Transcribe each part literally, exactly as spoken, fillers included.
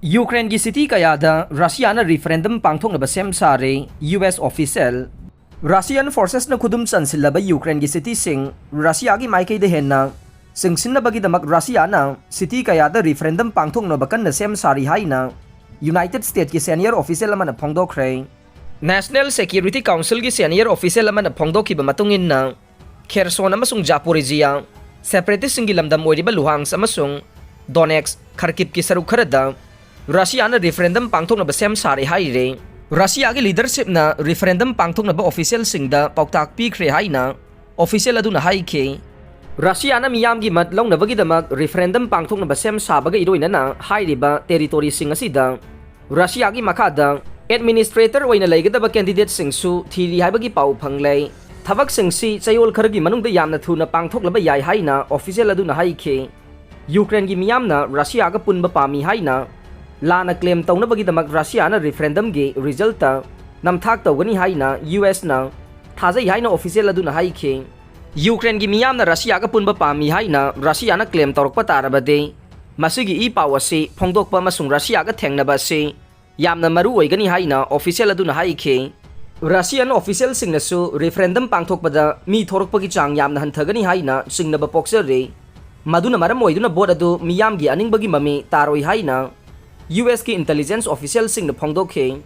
ꯌꯨꯀ꯭ꯔꯦꯟꯒꯤ city ꯀꯌꯥꯗ ꯔꯁꯤꯌꯥꯅ referendum ꯄꯥꯡꯊꯣꯛꯅꯕ ꯁꯦꯝ ꯁꯥꯔꯦ, ꯌꯨ ꯑꯦꯁ official꯫ Russian forcesꯅ ꯈꯨꯗꯨꯝ ꯆꯟꯁꯤꯜꯂꯕ ꯌꯨꯀ꯭ꯔꯦꯟꯒꯤ cityꯁꯤꯡ ꯔꯁꯤꯌꯥꯒꯤ ꯃꯥꯏꯀꯩꯗ ꯍꯦꯟꯅ ꯆꯤꯡꯁꯤꯟꯅꯕꯒꯤꯗꯃꯛ ꯔꯁꯤꯌꯥꯅ city ꯀꯌꯥꯗ referendum ꯄꯥꯡꯊꯣꯛꯅꯕ ꯀꯟꯅ ꯁꯦꯝ ꯁꯥꯔꯤ ꯍꯥꯏꯅ United Statesꯀꯤ senior official ꯑꯃꯅ ꯐꯣꯡꯗꯣꯛꯈ꯭ꯔꯦ꯫ National Security Councilꯒꯤ senior official ꯑꯃꯅ ꯐꯣꯡꯗꯣꯛꯈꯤꯕ ꯃꯇꯨꯡ ꯏꯟꯅ, ꯈꯦꯔꯁꯣꯟ ꯑꯃꯁꯨꯡ ꯖꯥꯄꯣꯔꯤꯖꯤꯌꯥ separatistꯁꯤꯡꯒꯤ ꯂꯝꯗꯝ ꯑꯣꯏꯔꯤꯕ ꯂꯨꯍꯥꯟꯁ ꯑꯃꯁꯨꯡ ꯗꯣꯅꯦꯠꯁ, ꯈꯔꯀꯤꯞꯀꯤ ꯁꯔꯨꯛ ꯈꯔꯗ ꯔꯁꯤꯌꯥꯅ referendum ꯄꯥꯡꯊꯣꯛꯅꯕ ꯁꯦꯝ ꯁꯥꯔꯦ ꯍꯥꯏꯔꯦ꯫ ꯔꯁꯤꯌꯥꯒꯤ leadershipꯅ referendum ꯄꯥꯡꯊꯣꯛꯅꯕ officialꯁꯤꯡꯗ ꯄꯥꯎꯇꯥꯛ ꯄꯤꯈ꯭ꯔꯦ ꯍꯥꯏꯅ official ꯑꯗꯨꯅ ꯍꯥꯏꯈꯤ꯫ ꯔꯁꯤꯌꯥꯅ ꯃꯤꯌꯥꯝꯒꯤ ꯃꯠ ꯂꯧꯅꯕꯒꯤꯗꯃꯛ referendum ꯄꯥꯡꯊꯣꯛꯅꯕ ꯁꯦꯝ ꯁꯥꯕꯒ ꯏꯔꯣꯏꯅꯅ ꯍꯥꯏꯔꯤꯕ territoryꯁꯤꯡ ꯑꯁꯤꯗ ꯔꯁꯤꯌꯥꯒꯤ ꯃꯈꯥꯗ administrator ꯑꯣꯏꯅ ꯂꯩꯒꯗꯕ candidateꯁꯤꯡꯁꯨ ꯊꯤꯔꯤ ꯍꯥꯏꯕꯒꯤ ꯄꯥꯎ ꯐꯪꯂꯦ꯫ ꯊꯕꯛꯁꯤꯡꯁꯤ ꯆꯌꯣꯜ ꯈꯔꯒꯤ ꯃꯅꯨꯡꯗ ꯌꯥꯝꯅ ꯊꯨꯅ ꯄꯥꯡꯊꯣꯛꯂꯕ ꯌꯥꯏ ꯍꯥꯏꯅ official ꯑꯗꯨꯅ ꯍꯥꯏꯈꯤ꯫ ꯌꯨꯀ꯭ꯔꯦꯟꯒꯤ ꯃꯤꯌꯥꯝꯅ ꯔꯁꯤꯌꯥꯒ ꯄꯨꯟꯕ ꯄꯥꯝꯃꯤ ꯍꯥꯏꯅ ꯂꯥꯟꯅ claim ꯇꯧꯅꯕꯒꯤꯗꯃꯛ ꯔꯁꯤꯌꯥꯅ referendumꯒꯤ resultꯇ ꯅꯝꯊꯥꯛ ꯇꯧꯒꯅꯤ ꯍꯥꯏꯅ ꯌꯨ ꯑꯦꯁꯅ ꯊꯥꯖꯩ ꯍꯥꯏꯅ official ꯑꯗꯨꯅ ꯍꯥꯏꯈꯤ꯫ ꯌꯨꯀ꯭ꯔꯦꯟꯒꯤ ꯃꯤꯌꯥꯝꯅ ꯔꯁꯤꯌꯥꯒ ꯄꯨꯟꯕ ꯄꯥꯝꯃꯤ ꯍꯥꯏꯅ ꯔꯁꯤꯌꯥꯅ claim ꯇꯧꯔꯛꯄ ꯇꯥꯔꯕꯗꯤ, ꯃꯁꯤꯒꯤ ꯏ ꯄꯥꯎ ꯑꯁꯤ ꯐꯣꯡꯗꯣꯛꯄ ꯑꯃꯁꯨꯡ ꯔꯁꯤꯌꯥꯒ ꯊꯦꯡꯅꯕ ꯑꯁꯤ ꯌꯥꯝꯅ ꯃꯔꯨ ꯑꯣꯏꯒꯅꯤ ꯍꯥꯏꯅ official ꯑꯗꯨꯅ ꯍꯥꯏꯈꯤ꯫ Russian officialꯁꯤꯡꯅꯁꯨ referendum ꯄꯥꯡꯊꯣꯛꯄꯗ ꯃꯤ ꯊꯣꯔꯛꯄꯒꯤ ꯆꯥꯡ ꯌꯥꯝꯅ ꯍꯟꯊꯒꯅꯤ ꯍꯥꯏꯅ ꯆꯤꯡꯅꯕ ꯄꯣꯛꯆꯔꯤ, ꯃꯗꯨꯅ ꯃꯔꯝ ꯑꯣꯏꯗꯨꯅ vote ꯑꯗꯨ ꯃꯤꯌꯥꯝꯒꯤ ꯑꯅꯤꯡꯕꯒꯤ ꯃꯃꯤ ꯇꯥꯔꯣꯏ ꯍꯥꯏꯅ ꯌꯨ ꯑꯦꯁꯀꯤ intelligence officialꯁꯤꯡꯅ ꯐꯣꯡꯗꯣꯛꯈꯤ꯫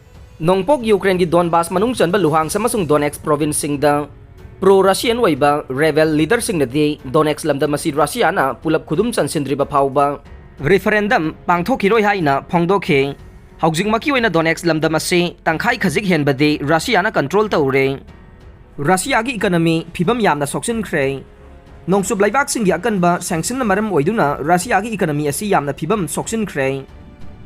ꯅꯣꯡꯄꯣꯛ ꯌꯨꯀ꯭ꯔꯦꯟꯒꯤ ꯗꯣꯟꯕꯥꯁ ꯃꯅꯨꯡ ꯆꯟꯕ ꯂꯨꯍꯥꯟꯁ ꯑꯃꯁꯨꯡ ꯗꯣꯅꯦꯠꯁ provinceꯁꯤꯡꯗ pro-Russian ꯑꯣꯏꯕ rebel leaderꯁꯤꯡꯅꯗꯤ ꯗꯣꯅꯦꯠꯁ ꯂꯝꯗꯝ ꯑꯁꯤ ꯔꯁꯤꯌꯥꯅ ꯄꯨꯂꯞ ꯈꯨꯗꯨꯝ ꯆꯟꯁꯤꯟꯗ꯭ꯔꯤꯕ ꯐꯥꯎꯕ referendum ꯄꯥꯡꯊꯣꯛꯈꯤꯔꯣꯏ ꯍꯥꯏꯅ ꯐꯣꯡꯗꯣꯛꯈꯤ꯫ ꯍꯧꯖꯤꯛꯃꯛꯀꯤ ꯑꯣꯏꯅ ꯗꯣꯅꯦꯠꯁ ꯂꯝꯗꯝ ꯑꯁꯤ ꯇꯪꯈꯥꯏ ꯈꯖꯤꯛ ꯍꯦꯟꯕꯗꯤ ꯔꯁꯤꯌꯥꯅ control ꯇꯧꯔꯦ꯫ ꯔꯁꯤꯌꯥꯒꯤ economy ꯐꯤꯕꯝ ꯌꯥꯝꯅ ꯁꯣꯛꯆꯤꯟꯈ꯭ꯔꯦ꯫ ꯅꯣꯡꯆꯨꯞ ꯂꯩꯕꯥꯛꯁꯤꯡꯒꯤ ꯑꯀꯟꯕ sanctionꯅ ꯃꯔꯝ ꯑꯣꯏꯗꯨꯅ ꯔꯁꯤꯌꯥꯒꯤ economy ꯑꯁꯤ ꯌꯥꯝꯅ ꯐꯤꯕꯝ ꯁꯣꯛꯆꯤꯟꯈ꯭ꯔꯦ꯫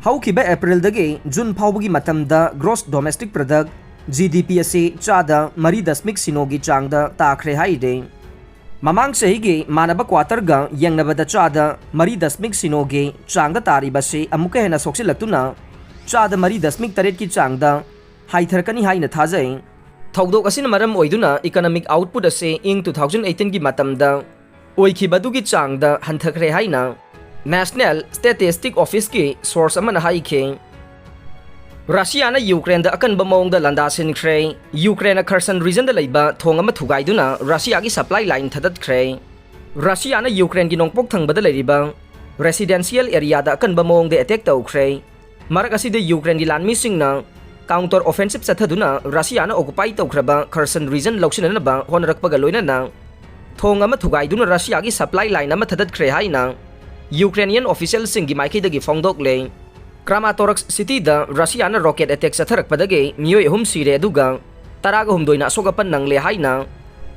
ꯍꯧꯈꯤꯕ Aprilꯗꯒꯤ June ꯐꯥꯎꯕꯒꯤ ꯃꯇꯝꯗ gross domestic product, G D P ꯑꯁꯤ ꯆꯥꯗ ꯃꯔꯤ ꯗꯁꯃꯤꯛ ꯁꯤꯅꯣꯒꯤ ꯆꯥꯡꯗ ꯇꯥꯈ꯭ꯔꯦ ꯍꯥꯏꯔꯦ꯫ ꯃꯃꯥꯡ ꯆꯍꯤꯒꯤ ꯃꯥꯟꯅꯕ quarterꯒ ꯌꯦꯡꯅꯕꯗ ꯆꯥꯗ ꯃꯔꯤ ꯗꯁꯃꯤꯛ ꯁꯤꯅꯣꯒꯤ ꯆꯥꯡꯗ ꯇꯥꯔꯤꯕꯁꯤ ꯑꯃꯨꯛꯀ ꯍꯦꯟꯅ ꯁꯣꯛꯆꯤꯜꯂꯛꯇꯨꯅ ꯆꯥꯗ ꯃꯔꯤ ꯗꯁꯃꯤꯛ ꯇꯔꯦꯠꯀꯤ ꯆꯥꯡꯗ ꯍꯥꯏꯊꯔꯛꯀꯅꯤ ꯍꯥꯏꯅ ꯊꯥꯖꯩ꯫ ꯊꯧꯗꯣꯛ ꯑꯁꯤꯅ ꯃꯔꯝ ꯑꯣꯏꯗꯨꯅ economic output ꯑꯁꯤ ꯏꯪ two thousand eighteenꯒꯤ ꯃꯇꯝꯗ ꯑꯣꯏꯈꯤꯕꯗꯨꯒꯤ ꯆꯥꯡꯗ ꯍꯟꯊꯈ꯭ꯔꯦ ꯍꯥꯏꯅ National Statistic Officeꯀꯤ source ꯑꯃꯅ ꯍꯥꯏꯈꯤ꯫ ꯔꯁꯤꯌꯥꯅ ꯌꯨꯀ꯭ꯔꯦꯟꯗ ꯑꯀꯟꯕ ꯃꯑꯣꯡꯗ ꯂꯥꯟꯗꯥ ꯁꯤꯟꯈ꯭ꯔꯦ꯫ ꯌꯨꯀ꯭ꯔꯦꯟꯅ ꯈꯔꯁꯟ regionꯗ ꯂꯩꯕ ꯊꯣꯡ ꯑꯃ ꯊꯨꯒꯥꯏꯗꯨꯅ ꯔꯁꯤꯌꯥꯒꯤ supply line ꯊꯗꯠꯈ꯭ꯔꯦ꯫ ꯔꯁꯤꯌꯥꯅ ꯌꯨꯀ꯭ꯔꯦꯟꯒꯤ ꯅꯣꯡꯄꯣꯛ ꯊꯪꯕꯗ ꯂꯩꯔꯤꯕ residential areaꯗ ꯑꯀꯟꯕ ꯃꯑꯣꯡꯗ attack ꯇꯧꯈ꯭ꯔꯦ꯫ ꯃꯔꯛ ꯑꯁꯤꯗ ꯌꯨꯀ꯭ꯔꯦꯟꯒꯤ ꯂꯥꯟꯃꯤꯁꯤꯡꯅ counter offensive ꯆꯠꯊꯗꯨꯅ ꯔꯁꯤꯌꯥꯅ occupy ꯇꯧꯈ꯭ꯔꯕ ꯈꯔꯁꯟ region ꯂꯧꯁꯤꯟꯅꯅꯕ ꯍꯣꯠꯅꯔꯛꯄꯒ ꯂꯣꯏꯅꯅ ꯊꯣꯡ ꯑꯃ ꯊꯨꯒꯥꯏꯗꯨꯅ ꯔꯁꯤꯌꯥꯒꯤ supply line ꯑꯃ ꯊꯗꯠꯈ꯭ꯔꯦ ꯍꯥꯏꯅ Ukrainian officialꯁꯤꯡꯒꯤ ꯃꯥꯏꯀꯩꯗꯒꯤ ꯐꯣꯡꯗꯣꯛꯂꯦ꯫ Kramatorsk cityꯗ ꯔꯁꯤꯌꯥꯅ rocket attack ꯆꯠꯊꯔꯛꯄꯗꯒꯤ ꯃꯤꯑꯣꯏ ꯑꯍꯨꯝ ꯁꯤꯔꯦ, ꯑꯗꯨꯒ ꯇꯔꯥꯒ ꯍꯨꯝꯗꯣꯏꯅ ꯑꯁꯣꯛ ꯑꯄꯟ ꯅꯪꯂꯦ ꯍꯥꯏꯅ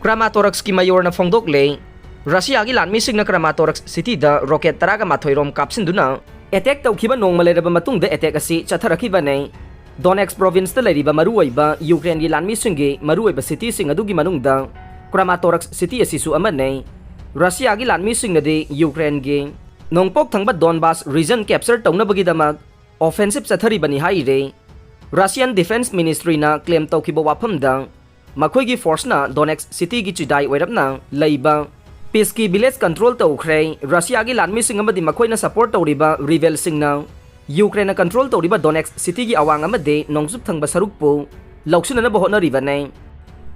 Kramatorskꯀꯤ mayorꯅ ꯐꯣꯡꯗꯣꯛꯂꯦ꯫ ꯔꯁꯤꯌꯥꯒꯤ ꯂꯥꯟꯃꯤꯁꯤꯡꯅ Kramatorsk cityꯗ rocket ꯇꯔꯥꯒ ꯃꯥꯊꯣꯏ ꯔꯣꯝ ꯀꯥꯞꯁꯤꯟꯗꯨꯅ attack ꯇꯧꯈꯤꯕ ꯅꯣꯡꯃ ꯂꯩꯔꯕ ꯃꯇꯨꯡꯗ attack ꯑꯁꯤ ꯆꯠꯊꯔꯛꯈꯤꯕꯅꯤ꯫ Donetsk provinceꯇ ꯂꯩꯔꯤꯕ ꯃꯔꯨꯑꯣꯏꯕ ꯌꯨꯀ꯭ꯔꯦꯟꯒꯤ ꯂꯥꯟꯃꯤꯁꯤꯡꯒꯤ ꯃꯔꯨꯑꯣꯏꯕ cityꯁꯤꯡ ꯑꯗꯨꯒꯤ ꯃꯅꯨꯡꯗ Kramatorsk city ꯑꯁꯤꯁꯨ ꯑꯃꯅꯤ꯫ ꯔꯁꯤꯌꯥꯒꯤ ꯂꯥꯟꯃꯤꯁꯤꯡꯅꯗꯤ ꯌꯨꯀ꯭ꯔꯦꯟꯒꯤ ꯅꯣꯡꯄꯣꯛ ꯊꯪꯕ Donbas region capture ꯇꯧꯅꯕꯒꯤꯗꯃꯛ offensive ꯆꯠꯊꯔꯤꯕꯅꯤ ꯍꯥꯏꯔꯦ꯫ Russian Defense Ministryꯅ claim ꯇꯧꯈꯤꯕ ꯋꯥꯐꯝꯗ, ꯃꯈꯣꯏꯒꯤ forceꯅ Donetsk cityꯒꯤ ꯆꯤꯗꯥꯏ ꯑꯣꯏꯔꯞꯅ ꯂꯩꯕ Pisky village control ꯇꯧꯈ꯭ꯔꯦ꯫ ꯔꯁꯤꯌꯥꯒꯤ ꯂꯥꯟꯃꯤꯁꯤꯡ ꯑꯃꯗꯤ ꯃꯈꯣꯏꯅ support ꯇꯧꯔꯤꯕ rebelꯁꯤꯡꯅ ꯌꯨꯀ꯭ꯔꯦꯟꯅ control ꯇꯧꯔꯤꯕ Donetsk cityꯒꯤ ꯑꯋꯥꯡ ꯑꯃꯗꯤ ꯅꯣꯡꯆꯨꯞ ꯊꯪꯕ ꯁꯔꯨꯛꯄꯨ ꯂꯧꯁꯤꯟꯅꯅꯕ ꯍꯣꯠꯅꯔꯤꯕꯅꯤ꯫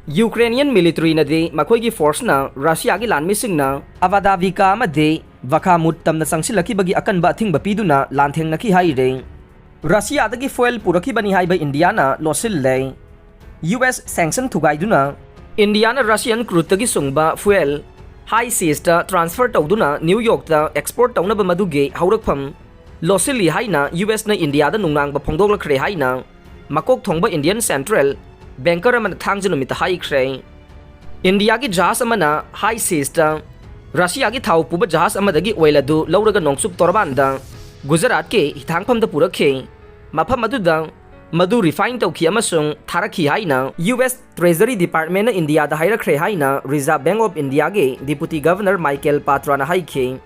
Ukrainian militaryꯅꯗꯤ ꯃꯈꯣꯏꯒꯤ forceꯅ ꯔꯁꯤꯌꯥꯒꯤ ꯂꯥꯟꯃꯤꯁꯤꯡꯅ Avdiivka ꯑꯃꯗꯤ Bakhmut ꯇꯝꯅ ꯆꯪꯁꯤꯜꯂꯛꯈꯤꯕꯒꯤ ꯑꯀꯟꯕ ꯑꯊꯤꯡꯕ ꯄꯤꯗꯨꯅ ꯂꯥꯟꯊꯦꯡꯅꯈꯤ ꯍꯥꯏꯔꯦ꯫ ꯔꯁꯤꯌꯥꯗꯒꯤ fuel ꯄꯨꯔꯛꯈꯤꯕꯅꯤ ꯍꯥꯏꯕ ꯏꯟꯗꯤꯌꯥꯅ ꯂꯣꯠꯁꯤꯜꯂꯦ꯫ U S sanction ꯊꯨꯒꯥꯏꯗꯨꯅ ꯏꯟꯗꯤꯌꯥꯅ Russian crudeꯇꯒꯤ ꯁꯨꯡꯕ fuel high seasꯇ transfer ꯇꯧꯗꯨꯅ New Yorkꯇ export ꯇꯧꯅꯕ ꯃꯗꯨꯒꯤ ꯍꯧꯔꯛꯐꯝ ꯂꯣꯠꯁꯤꯜꯂꯤ ꯍꯥꯏꯅ U Sꯅ ꯏꯟꯗꯤꯌꯥꯗ ꯅꯨꯡꯅꯥꯡꯕ ꯐꯣꯡꯗꯣꯛꯂꯛꯈ꯭ꯔꯦ ꯍꯥꯏꯅ ꯃꯀꯣꯛ ꯊꯣꯡꯕ Indian central banker ꯑꯃꯅ ꯊꯥꯡꯖ ꯅꯨꯃꯤꯠꯇ ꯍꯥꯏꯈ꯭ꯔꯦ꯫ ꯏꯟꯗꯤꯌꯥꯒꯤ ꯖꯍꯥꯖ ꯑꯃꯅ high seasꯇ ꯔꯁꯤꯌꯥꯒꯤ ꯊꯥꯎ ꯄꯨꯕ ꯖꯍꯥꯖ ꯑꯃꯗꯒꯤ oil ꯑꯗꯨ ꯂꯧꯔꯒ ꯅꯣꯡꯆꯨꯞ ꯇꯣꯔꯕꯥꯟꯗ ꯒꯨꯖꯔꯥꯠꯀꯤ ꯍꯤꯊꯥꯡꯐꯝꯗ ꯄꯨꯔꯛꯈꯤ꯫ ꯃꯐꯝ ꯑꯗꯨꯗ ꯃꯗꯨ refine ꯇꯧꯈꯤ ꯑꯃꯁꯨꯡ ꯊꯥꯔꯛꯈꯤ ꯍꯥꯏꯅ U S Treasury Departmentꯅ ꯏꯟꯗꯤꯌꯥꯗ ꯍꯥꯏꯔꯛꯈ꯭ꯔꯦ ꯍꯥꯏꯅ Reserve Bank of Indiaꯒꯤ Deputy Governor Michael Patraꯅ ꯍꯥꯏꯈꯤ꯫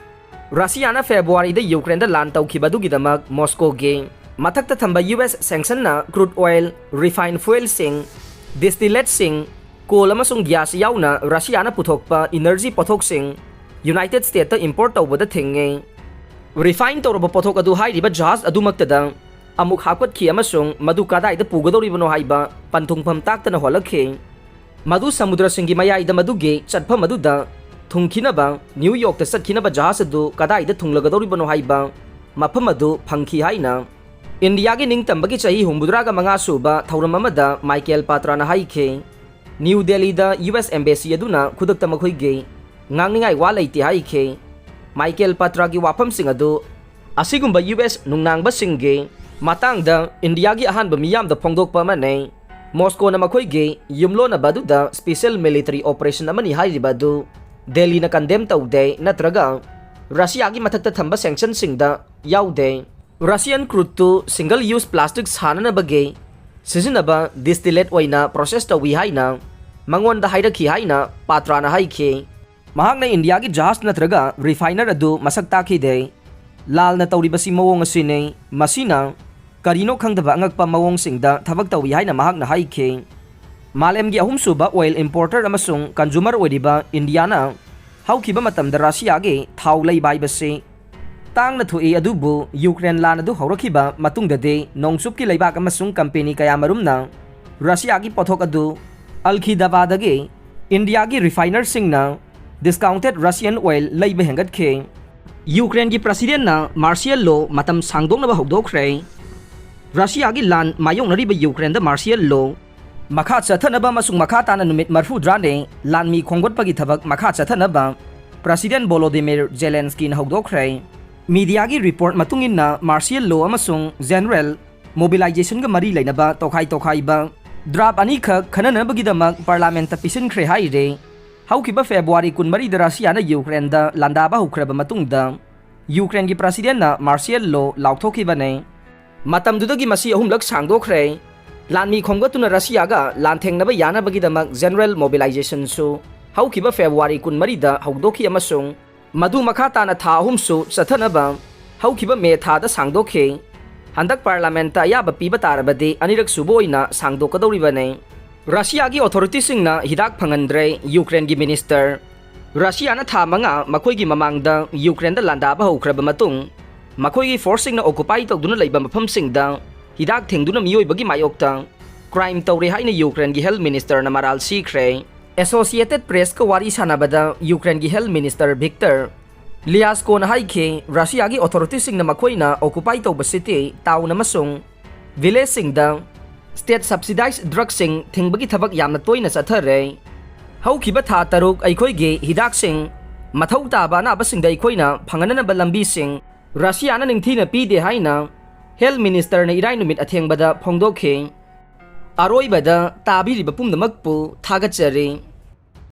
ꯔꯁꯤꯌꯥꯅ Februaryꯗ ꯌꯨꯀ꯭ꯔꯦꯟꯗ ꯂꯥꯟ ꯇꯧꯈꯤꯕ ꯑꯗꯨꯒꯤꯗꯃꯛ ꯃꯣꯁꯀꯣꯒꯤ ꯃꯊꯛꯇ ꯊꯝꯕ U S sanctionꯅ crude oil, refine fuelꯁꯤꯡ, distillateꯁꯤꯡ, coal ꯑꯃꯁꯨꯡ gas ꯌꯥꯎꯅ ꯔꯁꯤꯌꯥꯅ ꯄꯨꯊꯣꯛꯄ energy ꯄꯣꯠꯊꯣꯛꯁꯤꯡ United Statesꯇ import ꯇꯧꯕꯗ ꯊꯤꯡꯉꯤ꯫ Refine ꯇꯧꯔꯕ ꯄꯣꯠꯊꯣꯛ ꯑꯗꯨ ꯍꯥꯏꯔꯤꯕ ꯖꯍꯥꯖ ꯑꯗꯨꯃꯛꯇꯗ ꯑꯃꯨꯛ ꯍꯥꯞꯀꯠꯈꯤ ꯑꯃꯁꯨꯡ ꯃꯗꯨ ꯀꯗꯥꯏꯗ ꯄꯨꯒꯗꯧꯔꯤꯕꯅꯣ ꯍꯥꯏꯕ ꯄꯟꯊꯨꯡꯐꯝ ꯇꯥꯛꯇꯅ ꯍꯣꯜꯂꯛꯈꯤ꯫ ꯃꯗꯨ ꯁꯃꯨꯗ꯭ꯔꯁꯤꯡꯒꯤ ꯃꯌꯥꯏꯗ ꯃꯗꯨꯒꯤ ꯆꯠꯐꯝ ꯑꯗꯨꯗ ꯊꯨꯡꯈꯤꯅꯕ ꯅ꯭ꯌꯨ ꯌꯣꯔꯛꯇ ꯆꯠꯈꯤꯅꯕ ꯖꯍꯥꯖ ꯑꯗꯨ ꯀꯗꯥꯏꯗ ꯊꯨꯡꯂꯒꯗꯧꯔꯤꯕꯅꯣ ꯍꯥꯏꯕ ꯃꯐꯝ ꯑꯗꯨ ꯐꯪꯈꯤ ꯍꯥꯏꯅ ꯏꯟꯗꯤꯌꯥꯒꯤ ꯅꯤꯡꯇꯝꯕꯒꯤ ꯆꯍꯤ ꯍꯨꯝꯐꯨꯇꯔꯥꯒ ꯃꯉꯥ ꯁꯨꯕ ꯊꯧꯔꯝ ꯑꯃꯗ ꯃꯥꯏꯀꯦꯜ ꯄꯥꯇ꯭ꯔꯥꯅ ꯍꯥꯏꯈꯤ꯫ ꯅ꯭ꯌꯨ ꯗꯦꯜꯂꯤꯗ ꯌꯨ ꯑꯦꯁ ꯑꯦꯝꯕꯦꯁꯤ ꯑꯗꯨꯅ ꯈꯨꯗꯛꯇ ꯃꯈꯣꯏꯒꯤ ꯉꯥꯡꯅꯤꯡꯉꯥꯏ ꯋꯥ ꯂꯩꯇꯦ ꯍꯥꯏꯈꯤ꯫ ꯃꯥꯏꯀꯦꯜ ꯄꯥꯇ꯭ꯔꯥꯒꯤ ꯋꯥꯐꯝꯁꯤꯡ ꯑꯗꯨ ꯑꯁꯤꯒꯨꯝꯕ ꯌꯨ ꯑꯦꯁ ꯅꯨꯡꯅꯥꯡꯕꯁꯤꯡꯒꯤ ꯃꯇꯥꯡꯗ ꯏꯟꯗꯤꯌꯥꯒꯤ ꯑꯍꯥꯟꯕ ꯃꯤꯌꯥꯝꯗ ꯐꯣꯡꯗꯣꯛꯄ ꯑꯃꯅꯤ꯫ ꯃꯣꯁꯀꯣꯅ ꯃꯈꯣꯏꯒꯤ ꯌꯨꯝꯂꯣꯟꯅꯕ ꯑꯗꯨꯗ special military operation ꯑꯃꯅꯤ ꯍꯥꯏꯔꯤꯕ ꯑꯗꯨ ꯗꯦꯜꯂꯤꯅ condemn ꯇꯧꯗꯦ ꯅꯠꯇ꯭ꯔꯒ ꯔꯁꯤꯌꯥꯒꯤ ꯃꯊꯛꯇ ꯊꯝꯕ sanctionꯁꯤꯡꯗ ꯌꯥꯎꯗꯦ꯫ Russian crudeꯇꯨ single use plastic ꯁꯥꯅꯅꯕꯒꯤ ꯁꯤꯖꯤꯟꯅꯕ distillate ꯑꯣꯏꯅ process ꯇꯧꯏ ꯍꯥꯏꯅ ꯃꯉꯣꯟꯗ ꯍꯥꯏꯔꯛꯈꯤ ꯍꯥꯏꯅ ꯄꯥꯇ꯭ꯔꯥꯅ ꯍꯥꯏꯈꯤ꯫ ꯃꯍꯥꯛꯅ ꯏꯟꯗꯤꯌꯥꯒꯤ ꯖꯍꯥꯖ ꯅꯠꯇ꯭ꯔꯒ refiner ꯑꯗꯨ ꯃꯁꯛ ꯇꯥꯛꯈꯤꯗꯦ꯫ ꯂꯥꯜꯅ ꯇꯧꯔꯤꯕꯁꯤ ꯃꯑꯣꯡ ꯑꯁꯤꯅꯤ꯫ ꯃꯁꯤꯅ ꯀꯔꯤꯅꯣ ꯈꯪꯗꯕ ꯑꯉꯛꯄ ꯃꯑꯣꯡꯁꯤꯡꯗ ꯊꯕꯛ ꯇꯧꯏ ꯍꯥꯏꯅ ꯃꯍꯥꯛꯅ ꯍꯥꯏꯈꯤ꯫ ꯃꯥꯂꯦꯝꯒꯤ ꯑꯍꯨꯝꯁꯨꯕ oil importer ꯑꯃꯁꯨꯡ consumer ꯑꯣꯏꯔꯤꯕ ꯏꯟꯗꯤꯌꯥꯅ ꯍꯧꯈꯤꯕ ꯃꯇꯝꯗ ꯔꯁꯤꯌꯥꯒꯤ ꯊꯥꯎ ꯂꯩꯕ ꯍꯥꯏꯕꯁꯤ ꯇꯥꯡꯅ ꯊꯣꯛꯏ, ꯑꯗꯨꯕꯨ ꯌꯨꯀ꯭ꯔꯦꯟ ꯂꯥꯟ ꯑꯗꯨ ꯍꯧꯔꯛꯈꯤꯕ ꯃꯇꯨꯡꯗꯗꯤ ꯅꯣꯡꯆꯨꯞꯀꯤ ꯂꯩꯕꯥꯛ ꯑꯃꯁꯨꯡ ꯀꯝꯄꯦꯅꯤ ꯀꯌꯥꯃꯔꯨꯝꯅ ꯔꯁꯤꯌꯥꯒꯤ ꯄꯣꯠꯊꯣꯛ ꯑꯗꯨ ꯑꯜꯈꯤꯗꯕꯥꯗꯒꯤ ꯏꯟꯗꯤꯌꯥꯒꯤ refinerꯁꯤꯡꯅ discounted Russian oil ꯂꯩꯕ ꯍꯦꯟꯒꯠꯈꯤ꯫ ꯌꯨꯀ꯭ꯔꯦꯟꯒꯤ presidentꯅ martial law ꯃꯇꯝ ꯁꯥꯡꯗꯣꯛꯅꯕ ꯍꯧꯗꯣꯛꯈ꯭ꯔꯦ꯫ ꯔꯁꯤꯌꯥꯒꯤ ꯂꯥꯟ ꯃꯥꯌꯣꯛꯅꯔꯤꯕ ꯌꯨꯀ꯭ꯔꯦꯟꯗ martial law ꯃꯈꯥ ꯆꯠꯊꯅꯕ ꯑꯃꯁꯨꯡ ꯃꯈꯥ ꯇꯥꯅ ꯅꯨꯃꯤꯠ ꯃꯔꯤꯐꯨꯇꯔꯥꯅꯤ ꯂꯥꯟꯃꯤ ꯈꯣꯝꯒꯠꯄꯒꯤ ꯊꯕꯛ ꯃꯈꯥ ꯆꯠꯊꯅꯕ President Volodymyr Zelenskyꯅ ꯍꯧꯗꯣꯛꯈ꯭ꯔꯦ꯫ Mediaꯒꯤ report ꯃꯇꯨꯡ ꯏꯟꯅ martial law ꯑꯃꯁꯨꯡ general mobilizationꯒ ꯃꯔꯤ ꯂꯩꯅꯕ ꯇꯣꯈꯥꯏ ꯇꯣꯈꯥꯏꯕ draft ꯑꯅꯤꯈꯛ ꯈꯟꯅꯅꯕꯒꯤꯗꯃꯛ parliamentꯇ ꯄꯤꯁꯤꯟꯈ꯭ꯔꯦ ꯍꯥꯏꯔꯦ꯫ ꯍꯧꯈꯤꯕ February ꯀꯨꯟꯃꯔꯤꯗ ꯔꯁꯤꯌꯥꯅ ꯌꯨꯀ꯭ꯔꯦꯟꯗ ꯂꯥꯟꯗꯥꯕ ꯍꯧꯈ꯭ꯔꯕ ꯃꯇꯨꯡꯗ ꯌꯨꯀ꯭ꯔꯦꯟꯒꯤ presidentꯅ martial law ꯂꯥꯎꯊꯣꯛꯈꯤꯕꯅꯦ꯫ ꯃꯇꯝꯗꯨꯗꯒꯤ ꯃꯁꯤ ꯑꯍꯨꯝꯂꯛ ꯁꯥꯡꯗꯣꯛꯈ꯭ꯔꯦ꯫ ꯂꯥꯟꯃꯤ ꯈꯣꯝꯒꯠꯇꯨꯅ ꯔꯁꯤꯌꯥꯒ ꯂꯥꯟꯊꯦꯡꯅꯕ ꯌꯥꯅꯕꯒꯤꯗꯃꯛ general mobilizationꯁꯨ ꯍꯧꯈꯤꯕ February ꯀꯨꯟꯃꯔꯤꯗ ꯍꯧꯗꯣꯛꯈꯤ ꯑꯃꯁꯨꯡ ꯃꯗꯨ ꯃꯈꯥ ꯇꯥꯅ ꯊꯥ ꯑꯍꯨꯝꯁꯨ ꯆꯠꯊꯅꯕ ꯍꯧꯈꯤꯕ May ꯊꯥꯗ ꯁꯥꯡꯗꯣꯛꯈꯤ꯫ ꯍꯟꯗꯛ parliamentꯇ ꯑꯌꯥꯕ ꯄꯤꯕ ꯇꯥꯔꯕꯗꯤ ꯑꯅꯤꯔꯛ ꯁꯨꯕ ꯑꯣꯏꯅ ꯁꯥꯡꯗꯣꯛꯀꯗꯧꯔꯤꯕꯅꯤ꯫ ꯔꯁꯤꯌꯥꯒꯤ authorityꯁꯤꯡꯅ ꯍꯤꯗꯥꯛ ꯐꯪꯍꯟꯗ꯭ꯔꯦ꯫ ꯌꯨꯀ꯭ꯔꯦꯟꯒꯤ minister ꯔꯁꯤꯌꯥꯅ ꯊꯥ ꯃꯉꯥ ꯃꯈꯣꯏꯒꯤ ꯃꯃꯥꯡꯗ ꯌꯨꯀ꯭ꯔꯦꯟꯗ ꯂꯥꯟꯗꯥꯕ ꯍꯧꯈ꯭ꯔꯕ ꯃꯇꯨꯡ, ꯃꯈꯣꯏꯒꯤ ꯐꯣꯔꯁꯁꯤꯡꯅ ꯑꯣꯀꯨꯄꯥꯏ ꯇꯧꯗꯨꯅ ꯂꯩꯕ ꯃꯐꯝꯁꯤꯡꯗ ꯍꯤꯗꯥꯛ ꯊꯤꯡꯗꯨꯅ ꯃꯤꯑꯣꯏꯕꯒꯤ ꯃꯥꯌꯣꯛꯇ ꯀ꯭ꯔꯥꯏꯝ ꯇꯧꯔꯦ ꯍꯥꯏꯅ ꯌꯨꯀ꯭ꯔꯦꯟꯒꯤ ꯍꯦꯜꯊ ꯃꯤꯅꯤꯁꯇꯔꯅ ꯃꯔꯥꯜ ꯁꯤꯈ꯭ꯔꯦ꯫ ꯑꯦꯁꯣꯁꯤꯌꯦꯇꯦꯗ ꯄ꯭ꯔꯦꯁꯀ ꯋꯥꯔꯤ ꯁꯥꯟꯅꯕꯗ ꯌꯨꯀ꯭ꯔꯦꯟꯒꯤ ꯍꯦꯜꯊ ꯃꯤꯅꯤꯁꯇꯔ ꯚꯤꯛꯇꯔ ꯂꯤꯌꯥꯁꯀꯣꯅ ꯍꯥꯏꯈꯤ, ꯔꯁꯤꯌꯥꯒꯤ ꯑꯣꯊꯣꯔꯤꯇꯤꯁꯤꯡꯅ ꯃꯈꯣꯏꯅ ꯑꯣꯀꯨꯄꯥꯏ ꯇꯧꯕ ꯁꯤꯇꯤ, ꯇꯥꯎꯟ ꯑꯃꯁꯨꯡ ꯚꯤꯂꯦꯖꯁꯤꯡꯗ ꯁ꯭ꯇꯦꯠ ꯁꯕꯁꯤꯗꯥꯏꯖ ꯗ꯭ꯔꯒꯁꯤꯡ ꯊꯤꯡꯕꯒꯤ ꯊꯕꯛ ꯌꯥꯝꯅ ꯇꯣꯏꯅ ꯆꯠꯊꯔꯦ꯫ ꯍꯧꯈꯤꯕ ꯊꯥ ꯇꯔꯨꯛ ꯑꯩꯈꯣꯏꯒꯤ ꯍꯤꯗꯥꯛꯁꯤꯡ ꯃꯊꯧ ꯇꯥꯕ ꯑꯅꯥꯕꯁꯤꯡꯗ ꯑꯩꯈꯣꯏꯅ ꯐꯪꯍꯟꯅꯕ ꯂꯝꯕꯤꯁꯤꯡ ꯔꯁꯤꯌꯥꯅ ꯅꯤꯡꯊꯤꯅ ꯄꯤꯗꯦ ꯍꯥꯏꯅ ꯍꯦꯜꯊ ꯃꯤꯅꯤꯁꯇꯔꯅ ꯏꯔꯥꯏ ꯅꯨꯃꯤꯠ ꯑꯊꯦꯡꯕꯗ ꯐꯣꯡꯗꯣꯛꯈꯤ꯫ ꯑꯔꯣꯏꯕꯗ ꯇꯥꯕꯤꯔꯤꯕ ꯄꯨꯝꯅꯃꯛꯄꯨ ꯊꯥꯒꯠꯆꯔꯤ꯫